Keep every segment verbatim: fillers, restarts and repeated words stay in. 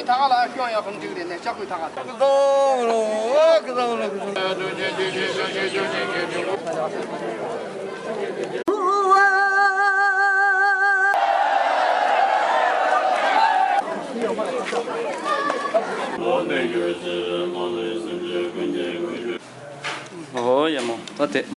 ད་ག་ལ་ཤོང་ཡག་གང་འགྲིག་རེད་ནས་ལྕགས་སྐུད་ད་ག་ལ། ཨོ་ཡ་མོ་ད་དེ།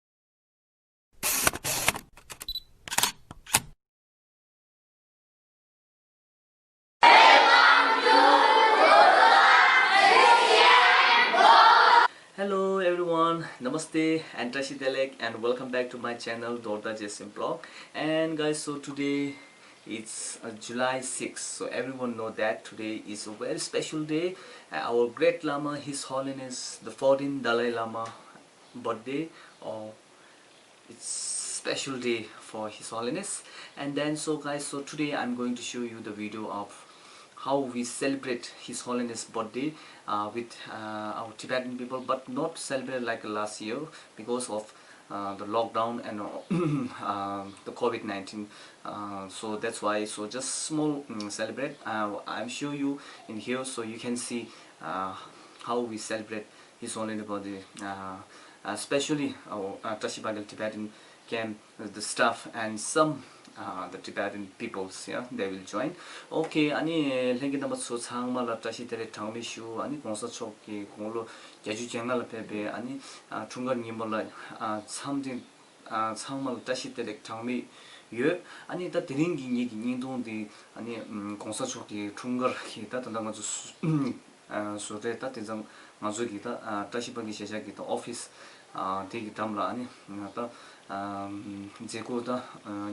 Hello everyone, Namaste and Tashi Delek and welcome back to my channel Dorda Jason Blog. And guys, so today it's uh, July sixth, so everyone know that today is a very special day. Uh, our great Lama, His Holiness the fourteenth Dalai Lama birthday, or it's special day for His Holiness. And then, so guys, so today I'm going to show you the video of how we celebrate His Holiness birthday uh, with uh, our Tibetan people, but not celebrate like last year because of uh, the lockdown and uh, the covid nineteen. Uh, so that's why, so just small mm, celebrate. Uh, I'm show you in here, so you can see uh, how we celebrate His Holiness birthday, uh, especially our uh, Tashi Pagal Tibetan camp, uh, the staff and some uh, the Tibetan peoples, yeah, they will join. Okay, ཨ་ནི་ལྷན་རྒྱས་རྣམ་པ་ཚོ་ཚང་མ་ལ་བཀྲ་ཤིས་བདེ་ལེགས་གྲངས་མེད་ཞུ། ཨ་ནི་གོང་ས་མཆོག་གི་དགུང་ལོ་བརྒྱད་ཅུ་གྱ་ལྔ་ལ་ཕེབས་པའི་ཨ་ནི་ཨ་འཁྲུངས་སྐར་ཉིན་མོ་ལ་ཨ་འཚམས་འདྲི་ཨ་ཚང་མ་ལ་བཀྲ་ཤིས་བདེ་ལེགས་གྲངས་མེད་ཡོད། ཨ་ནི་ད་དེ་རིང་གི་ངེད་ཀྱི་བརྙན་ཐུང་འདི་ཨ་ནི་ཨམ་གོང་ས་མཆོག་གི་འཁྲུངས་སྐར་གྱི་ད་ད་ལྟ་ང་ཚོ་སུ་ཨ་བཟོ་གྲྭའི་ད་དེ་ཙམ་ང་ཚོ་གི་ད་ཨ་བཀྲ་ཤིས་པ་གི་ཞལ་ཤག་གི་ད་ཨོ་ཕི་སི་ཨ་དེ་གི་འགྲམ་ལ་ཨ་ནི་ད་ཨམ་མཛད་སྒོ་ད་ཨ་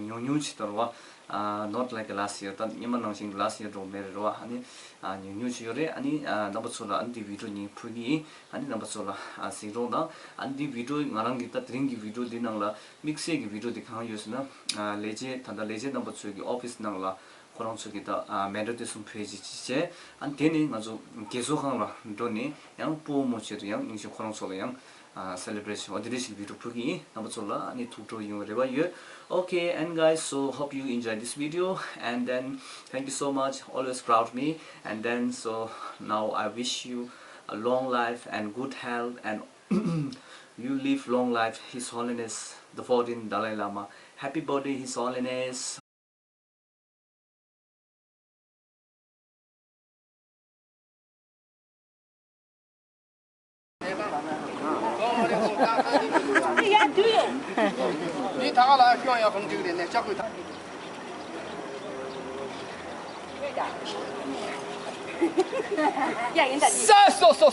ཉུང་ཉུང་ཅིག་ད་རེད་བ། ཨ་not like last year, ད་སྔོན་མ་ནང་བཞིན་last year འདྲ་བོ་མེད་རེད་བ། ཨ་ནི་ཨ་ཉུང་ཉུང་ཅིག་ཡོད་རེད། ཨ་ནི་ཨ་རྣམ་པ་ཚོ་ལ་ཨ་ནི་འདི་བི་ཌི་ཡོ་ངས་ཕུལ་གི་ཡིན། ཨ་ནི་རྣམ་པ་ཚོ་ལ་ཨ་གཟིགས་རོགས་དང་། ཨ་ནི་འདི་བི་ཌི་ཡོ་ང་རང་གི་ད་དེ་རིང་གི་བི་ཌི་ཡོ་འདི་ནང་ལ་དམིགས་བསལ་གྱི་བི་ཌི་ཡོ་འདི་གང་ཡོད་ཟེར་ན། ཨ་ལས་བྱེད་ད་ལྟ་ལས་བྱེད་རྣམ་པ་ཚོའི་གི་ཨོ་ཕི་སི་ནང་ལ་ཁོ་རང་ཚོ་གི་ད་ཨ་མེ་འདྲ་དེ་གསུམ་ཕུལ་ཅིག་ཅིག་བྱས། ཨ་ནི་དེ་ནས་ང་ཚོ་རྒས་གསོ་ཁང་ལ་འགྲོ་ནས་ཡང་སྤོ་བོ་མོ་ཆེད་དུ་ཡང་སྙིང་རྗེ་ཁོ་རང་ཚོ་ལ་ཡང་ཨ་སེ་ལེ་བྷི་རེ་ཤན་འོ་དེ་འདྲ་ཞིག་བི་ཌི་ཡོ་ཕུལ་གི་ཡིན། རྣམ་པ་ཚོ་ལ་ཨ་ནི་ཐུགས་སྤྲོ་ཡོང་བའི་རེ་བ་ཡོད། Okay, and guys, so hope you enjoy this video, and then thank you so much, always proud me, and then so now I wish you a long life and good health, and you live long life, His Holiness the fourteenth Dalai Lama. Happy birthday, His Holiness. འདི་ད་ག་ལ་ཤོང་ཡག་གང་འགྲིག་རེད་ནས་ལྕགས་སྐུད་ད། ཡ་ཡིན་ད། ས་སོ་སོ།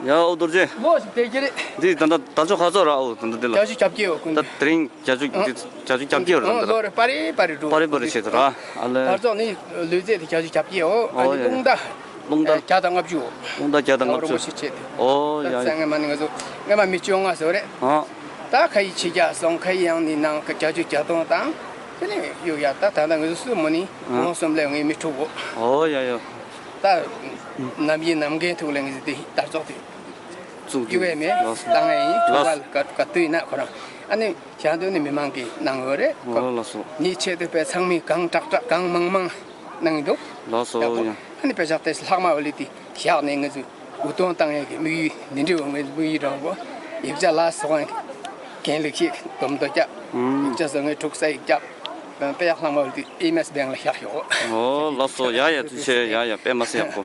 ཡ་ཨོ་རྡོ་རྗེ། ལོ་ཞིག་དེ་གི་རེད། འདི་ད་ལྟ་ད་ལྕོག་ཁ་ཚོགས་ར། ཨོ་ད་ལྟ་འདི་ལ་བརྒྱད་ཅུ་གྱ་བརྒྱད་ཡོད་ཀུན། ད་དེ་རིང་བརྒྱད་ཅུ་འདི་བརྒྱད་ཅུ་གྱ་བརྒྱད་ར། ད་ལོ་ལྟ་རེ་པ་རེ་པ་རེ་འགྲོ་པ་རེ་པ་རེ་བྱེད་དུ་ར། ཨ་ལེ། ད་ལྕོག་ནི་ལུས་རྩལ་དེ་བརྒྱད་ཅུ་གྱ་བརྒྱད་ཡོད། ཨ་ནི་ཨོ་ཡ། རླུང་རྟ་རླུང་རྟ་བརྒྱ་དང་ལྔ་བཅུ་ཡོད། རླུང་རྟ་བརྒྱ་དང་ལྔ་བཅུ། རིན་པོ་ཆེ་བྱེད་དུ། ཨོ་ཡ་ད་ཡ། སྔ་མ་ནི་ང་ཚོ་སྔ་མ་མི་བཅོ་ལྔ་ཟེར་བ་རེད། ཨ། ད་ཁ་ཡི་ཕྱི་རྒྱ་སོང་ཁ་ཡི་ཡང་ནི་ནང་གི་བརྒྱད་ཅུ་གྱ་སྟོང་དང་། དེ་ནས་ཡོད་ཡ། ད་ད་ལྟ་ང་ཚོ་སུ་མོ་ནི་ཨ་ལོང་གསུམ་ལས་ངའི་མི་ཕྲུག་གོ། ཨོ་ཡ་ཡ། ད་ནམ་ཡིན་ནམ་མཁན་ཐུག་ལ་ངེས་དེ་དར་ཚོགས་དེ་བཙུགས་ཡུ་བའི་མེ་ལགས་སོ། བཏང་ཡ་ཡིན། ལགས་ཐུག་པ་ལ་ག་ག་དུས་ཡིན་ན་ཁོ་རང་ཨ་ནི་བྱ་འདོད་ནི་མི་མང་གི་གནང་ཡོད་རེད་ཁོ། ཨོ་ལགས་སོ། ཉིད་ཆེད་དུ་པའི་ཚང་མི་གང་དྲག་དྲག་གང་མང་མང་ གནང་གི་འདུག་ལགས་སོ། ཡག་པོ། ཡང་། ཨ་ནི་དཔེ་ཆ་དེ་ལྷག་མ་བ་ལི་དེ་བཞག་ནས་ང་ཚོས་འུ་ཐོང་བཏང་ཡས་ཀྱི་དམིགས་ཡུལ་འདི་འདྲ་བ། ངའི་དམིགས་ཡུལ་འདྲ་བོ། ཡིག་ཆ་ལ་སོགས་ཡང་གན་ལེགས་ཤིག་སྡོམ་དོ་རྒྱབ། ཨུམ། ཡིག་ཆ་བཟོ་ངའི་འཁྲུག་ས་ཡིག་རྒྱབ། དཔེ་ཡག་ལྷག་མ་བ་ལི་དེ་ཨེ་མ་སི་བེང་ལ་བཞག་ཡོད། ཨོ་ལགས་སོ། ཡ་ཡ། ཐུགས་རྗེ་ཆེ། ཡ་ཡ། དཔེ་མ་སྲིད་ཡག་པོ།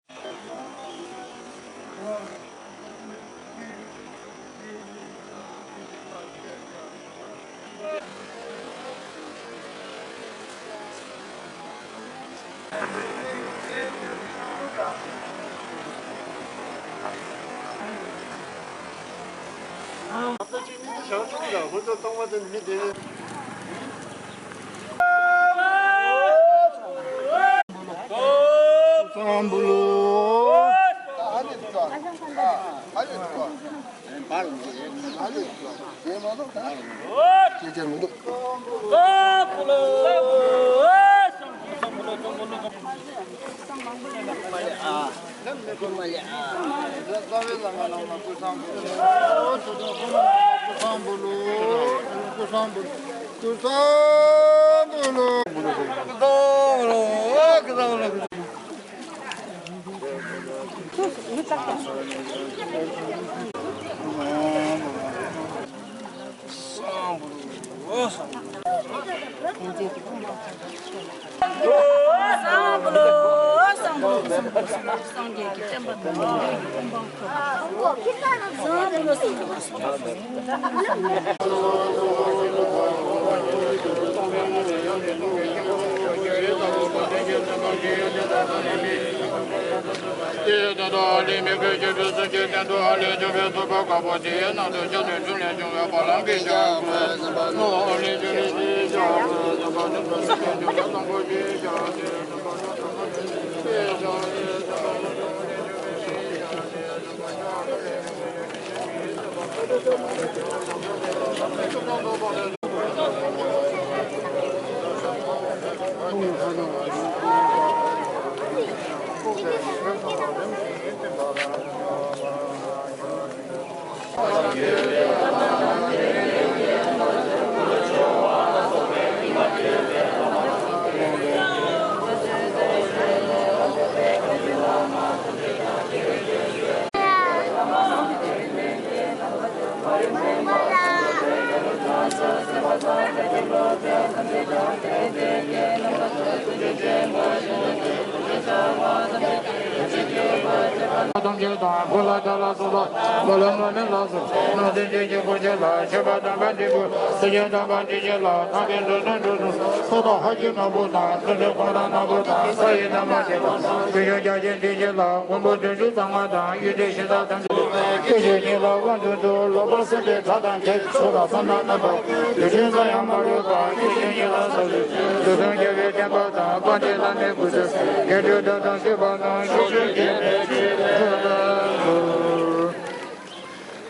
ཐམས་ཅད་དང་། བུ་ལ་ཇ་ལ་སོགས་པ། མ་ལ་མ་ནི་ལ་སོགས། ནང་བཞིན་ཅན་གྱི་བུ་ཆེན་ལ། མཆོད་པ་དམ་པ་འདི་ཀུན། སེམས་ཅན་དམ་པ་འདི་ཉིད་ལ། ཐམས་ཅད་འགྲོ་དོན་འགྲུབ་ཚུལ། ས་དང་ལྷ་ཆོས་ནག་པོ་དང་། སེམས་ཅན་ཁོང་རང་ནག་པོ་དང་། ས་ཡི་དམ་པ་ཆེ་དང་། ཀུན་མཆོག་རྒྱ་ཆེན་འདི་ཉིད་ལ། མགོན་པོ་བདུན་ཅུ་རྩ་ལྔ་དང་། ཡོན་ཏན་གཞི་བདག་ཐམས་ཅད། སྐྱེ་མཆེད་གཉིས་ལ་དབང་བསྡུ་ཚུལ། ལོག་པར་སེམས་པའི་དགྲ་དང་བགེགས། ཚོགས་དང་བསོད་ནམས་རྣམ་པ། དུས་ཆེན་ས་ཡང་མ་ལུས་པ། སྐྱེ་མཆེད་གཉིས་ལ་ཟབ་ཏུ། དུས་གསུམ་རྒྱལ་བའི་བསྟན་པ་དང་། དཔལ་ལྡན་བླ་མའི་སྐུ་ཚེ། རྒྱས་འགྲོ་ལྟ་དང་བཅས་པ་དང་། ཤུགས་ཆེན་རྒྱས་པའི་ཕྱིར་དུ།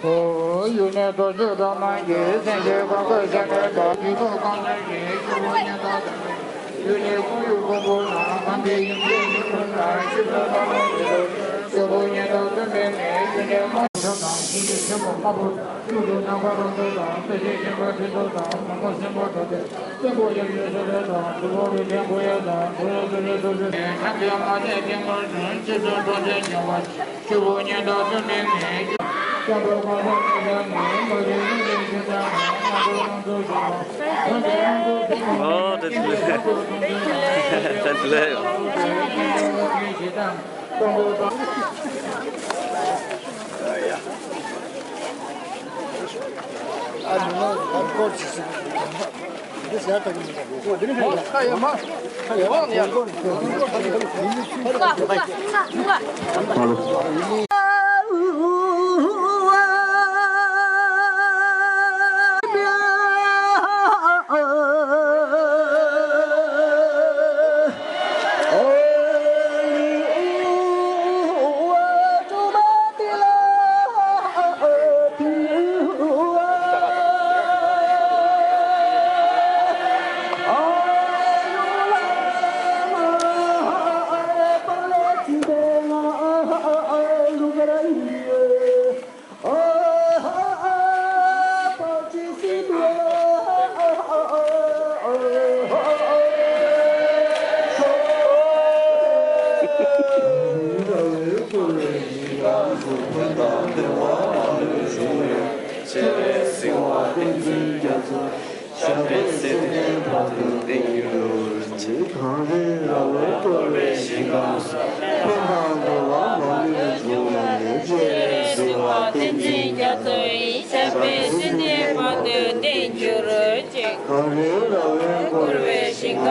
ཨོ། ཡུལ་ནི་རྡོ་རྗེ་འགྲོ་མ་གྱུར། སེང་ཆེན་གོང་ཁ་ཤ་མེད་པ། ཡུལ་ཐོག་གང་ཟག་གི་ཆུ་བོ་ཉི་ཟླ་ལྟར། ཡུལ་ནི་ཁོར་ཡུག་ཀུན་པོ་ན། ཁམས་པའི་ཡུལ་ཕྱོགས་ཡུལ་ཀུན་ན། ཆུ་བོ་དམར་མོ་ཆེ་ཆུ་བོ་ཉི་ཟླ་བཅུ་མེད་ནས། ཡུལ་ནི་དམར་ཆ་དང་། ཡུལ་གྱི་ཆེན་པོ་དམར་པོ། ཀླུ་སྒྲུབ་ནམ་མཁའ་རོལ་མོ་དང་། དཔེ་ཆེན་ཤིང་ཀ་ཁྲི་ཐོག་དང་། མོན་གྷོ་སྲིན་པོ་གྲོ་དེ། བཙན་པོ་ཡབ་ཡུམ་སྲས་དང་། དུ་བོ་རི་ལྡན་གུ་ཡ་དང་། གུ་རུ་ཏུ་རུ་ཏུ་རུ། ཁྱབ་བྱེད་མ་བྱེད་ཀྱི་ངོར་བྱོན། ཆུ་ཚོད་གྲོང་ཁྱེར་འབྱུང་བ། ཆུ་བོ་ཉི་ཟླ་བཅུ་མེད་ནས། སྐྱབས་འགྲོ་གང་དག་ཉེ་ས་ནས། མ་གྱུར་ཡུན་རིང་ཕྱིན་ཙམ་ན། སྔ་དྲོ་རང་ཚོ་བཞུགས་ལ། ཨོ། བདེ་ལེགས། བདེ་ལེགས་ཡོད། ཕན་དང་བདེ་བ་མ་ལུས་འབྱུང་བའི་ཕྱིར། གསོལ་བ་བསྟན་འཛིན་རྒྱ་མཚོ་ཞབས་པད་སྲིད་མཐའི་བར་དུ་བརྟན་གྱུར་ཅིག་གངས་རི་ར་བས་བསྐོར་བའི་ཞིང་ཁམས་སུ། ཕན་དང་བདེ་བ་མ་ལུས་འབྱུང་བའི་ཕྱིར། གསོལ་བ་བསྟན་འཛིན་རྒྱ་མཚོ་ཡི་ཞབས་པད་སྲིད་མཐའི་བར་དུ་བརྟན་གྱུར་ཅིག་གངས་རི་ར་བས་བསྐོར་བའི་ཞིང་ཁམས་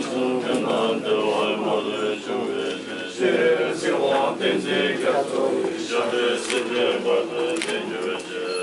སུ། ཕན་དང་བདེ་བ་མ་ལུས་འབྱུང་བའི་ཕྱིར། གསོལ་བ་བསྟན་འཛིན་རྒྱ་མཚོ་ཡི་ཞབས་པད་སྲིད་མཐའི་བར་དུ་བརྟན་གྱུར་ཅིག་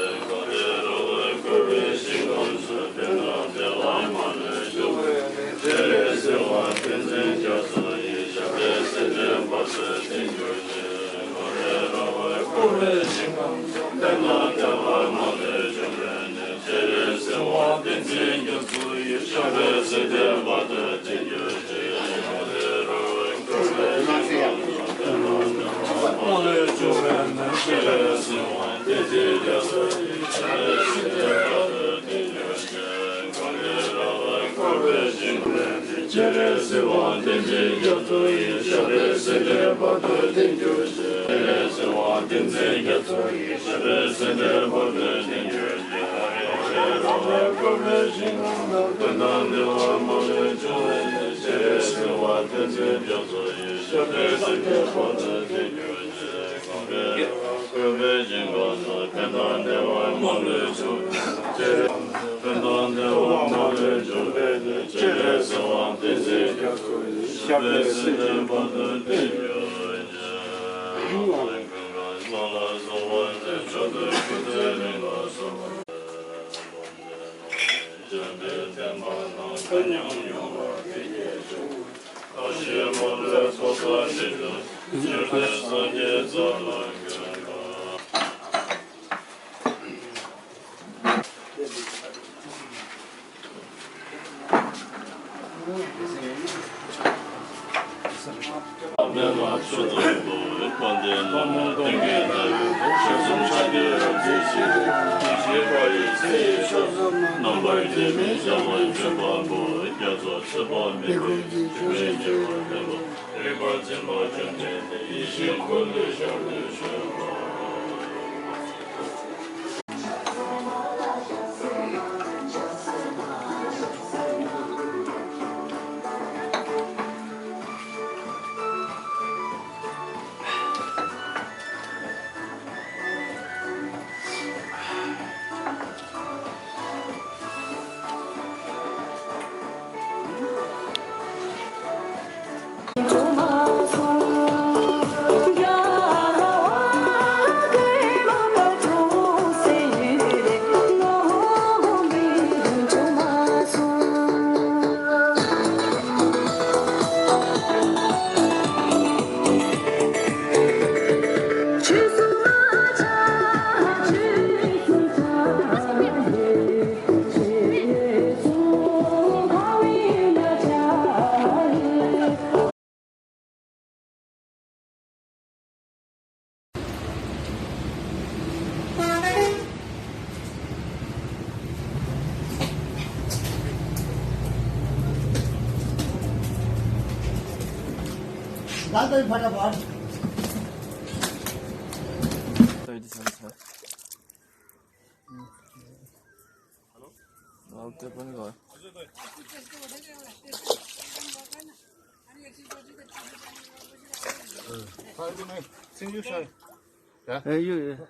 ཨེ་ཡོད་ཡོད།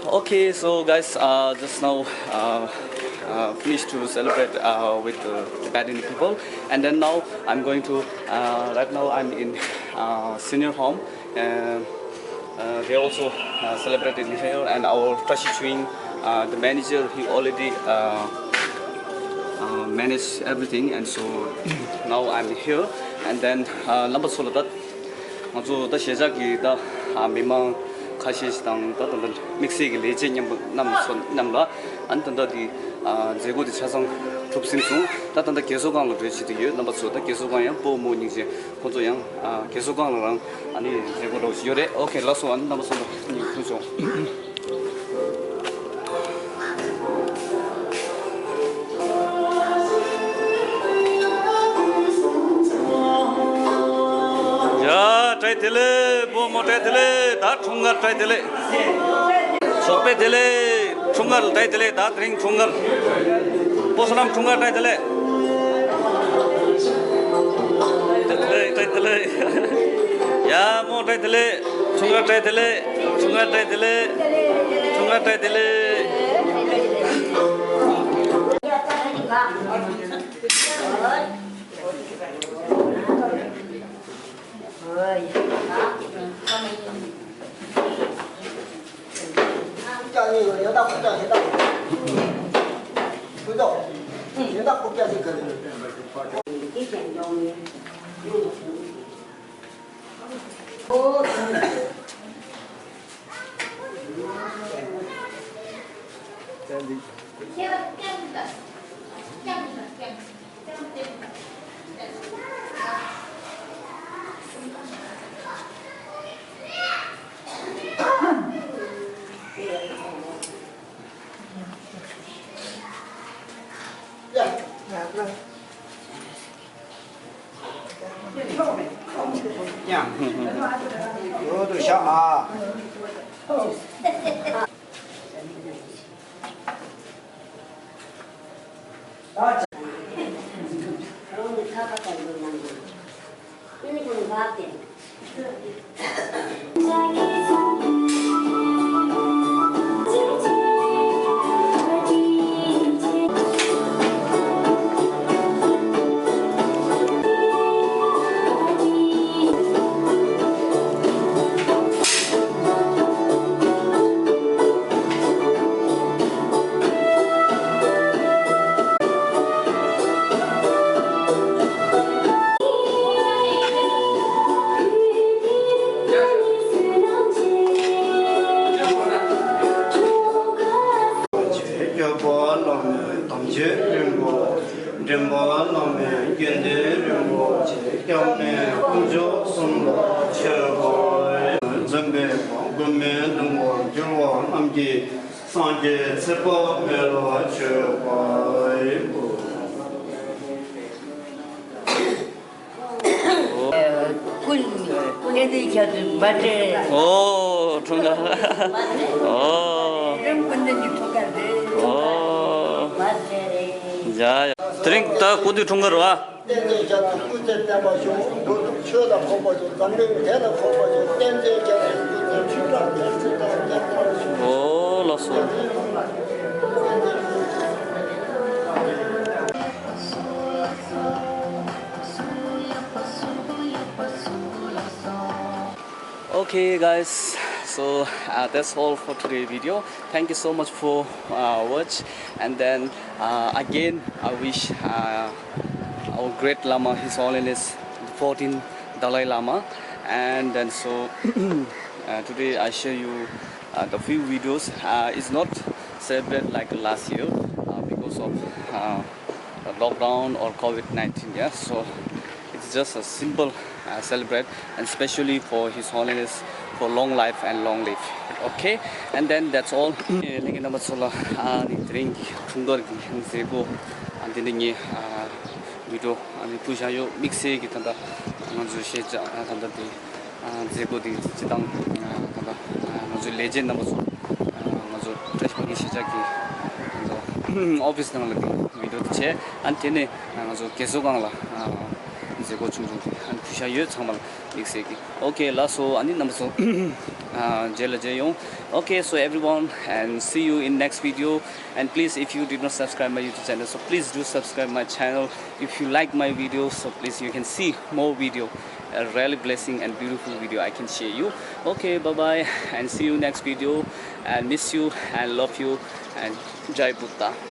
Okay, so guys, uh, just now uh, uh, finished to celebrate uh, with uh, Tibetan people, and then now I'm going to. Uh, right now, I'm in uh, senior home. Uh, uh, they also uh, celebrated here, and our Tashi Chewing, uh, the manager, he already uh, uh, managed everything, and so now I'm here, and then uh, number ང་ཚོ་ད་གཞིས་ཆགས་ཀྱི་ད་མི་མང་ཁ་ཤས་ཤིག་དང་ད་ད་ད་དམིགས་བསལ་གྱི་ལས་བྱེད་མཉམ་པོ་རྣམས་ཚོ་རྣམས་ལ་ཨ་ནི་ད་ད་དེ་མཛད་སྒོ་དེ་ཆ་ཚང་གྲུབ་ཟིན་སོང་། ད་ད་ད་རྒས་གསོ་ཁང་ལ་འགྲོ་བྱེད་དུ་ཡོད། རྣམ་པ་ཚོ་ད་རྒས་གསོ་ཁང་ཡང་སྤོ་རྨོ་སྙིང་རྗེ་ཁོང་ཚོ་ཡང་རྒས་གསོ་ཁང་ལ་རང་ཨ་ནི་མཛད་སྒོ་རོགས་ཤིག་ཡོད་རེད། ཨོ་ཁེ་ལགས་སོ། ཨ་ནི་རྣམ་པ་ཚོ་ལ་སྙིང་ཐུགས་ཆོག་ཡ། བཀྲ་ཤིས་བདེ་ལེགས། སྤོ་རྨོ་བཀྲ་ཤིས་བདེ་ལེགས། ད་འཁྲུངས་སྐར་བཀྲ་ཤིས་བདེ་ལེགས། ཞོགས་པ་བདེ་ལེགས། འཁྲུངས་སྐར་བཀྲ་ཤིས་བདེ་ལེགས། ད་དེ་རིང་འཁྲུངས་སྐར། སྤོ་བསོད་ནམས་འཁྲུངས་སྐར་བཀྲ་ཤིས་བདེ་ལེགས། བཀྲ་ཤིས་བདེ་ལེགས། བཀྲ་ཤིས་བདེ་ལེགས། ཡ། རྨོ་བཀྲ་ཤིས་བདེ་ལེགས། འཁྲུངས་སྐར་བཀྲ་ཤིས་བདེ་ལེགས། འཁྲུངས་སྐར་བཀྲ་ཤིས་བདེ་ལེགས། འཁྲུངས་སྐར་བཀྲ་ཤིས་བདེ་ལེགས། སྐྱོབ་པ་བླ་མེད་དམ་ཆོས་རིན་པོ་ཆེ། འདྲེན་པ་བླ་མེད་དགེ་འདུན་རིན་པོ་ཆེ། སྐྱབས་གནས་དཀོན་མཆོག་གསུམ་ལ་མཆོད་པ། འཛིན་པའི་མགོན་མེད་སྡུག་པོར་གྱུར་པ་རྣམས་ཀྱི། སངས་རྒྱས་ཚེ་དཔག་མེད་ལ་མཆོད་པ་ཡིན། ཀུན་ཀུན་ནས་ཁྱེད་ཚོའི་བར་ཆད། ཨོ། འཁྲུངས་སྐར། ཨོ། རིམ་ཀུན་ནས་ཀྱི་འཁྲུངས་སྐར་རེད། ཨོ། བར་ཆད་རེད། ཡ་ཡ། དེ་རིང་ད་སྐུ་དུས་འཁྲུངས་སྐར་རེད་བ། བསྟན་འཛིན་རྒྱ་མཚོ་སྐུ་ཚེ་བརྟན་པར་ཤོག། མགོན་པོ་ཆོས་ལ་ཕོག་པར་ཤོག། འཛམ་གླིང་བདེ་ལ་ཕོག་པར་ཤོག། བསྟན་འཛིན་རྒྱ་མཚོའི་སྐུ་ཚེ་ཆུ་གྲགས་བརྟན་ཆུ་གྲགས་བརྟན་པར་ཤོག། ཨོ་ལགས་སོ། Okay, guys, so uh, that's all for today's video. Thank you so much for uh, watch, and then uh, again I wish uh, our great Lama, His Holiness the fourteenth Dalai Lama, and then so uh, today I share you uh, the few videos. Uh, it's not celebrate like last year uh, because of uh, lockdown or COVID nineteen, yeah. So it's just a simple uh, celebrate, and especially for His Holiness for long life and long live. Okay, and then that's all. ལྷན་རྒྱས་རྣམ་པ་ཚོ་ལ་ཨ་ནི་དེ་རིང་གི་འཁྲུངས་སྐར་གྱི་མཛད་སྒོ་ཨ་འདི་འདྲ་ངས་ཨ་བི་ཌིའོ་ཨ་ནི་ཕུལ་བཞག་ཡོད། དམིགས་བསལ་གྱི་ད་ལྟ་ང་ཚོའི་ཤེས་བྱ་ཨ་ད་ལྟ་དེ། ཨ་མཛད་སྒོ་དེ་སྤྱི་བཏང་ཨ་ད་ལྟ་ཨ་ང་ཚོའི་ལས་བྱེད་རྣམ་པ་ཚོ་ཨ་ང་ཚོ་བཀྲ་ཤིས་སྤང་རྒྱན་གཞིས་ཆགས་ཀྱི་ཨ་ཨོ་ཕིས་ནང་ལ་དེ་བི་ཌིའོ་དེ་བྱས། ཨ་དེ་ནས་ཨ་ང་ཚོ་རྒས་གསོ་ཁང་ལ་ཨ་མཛད་སྒོ་ཆུང་ཆུང་དེ་ཨ་ཕུལ་བཞག་ཡོད། ཚང་མ་ལ་དམིགས་བསལ་གྱི། Okay, ལགས་སོ། ཨ་ནི་རྣམ་པ་ཚོ་ཨ་རྗེས་ལ་མཇལ་ཡོང་། Okay, so everyone, and see you in next video. And please, if you did not subscribe my YouTube channel, so please do subscribe my channel. If you like my video, so please, you can see more video. A really blessing and beautiful video I can share you. Okay, bye bye and see you next video, and miss you and love you and Jai Buddha.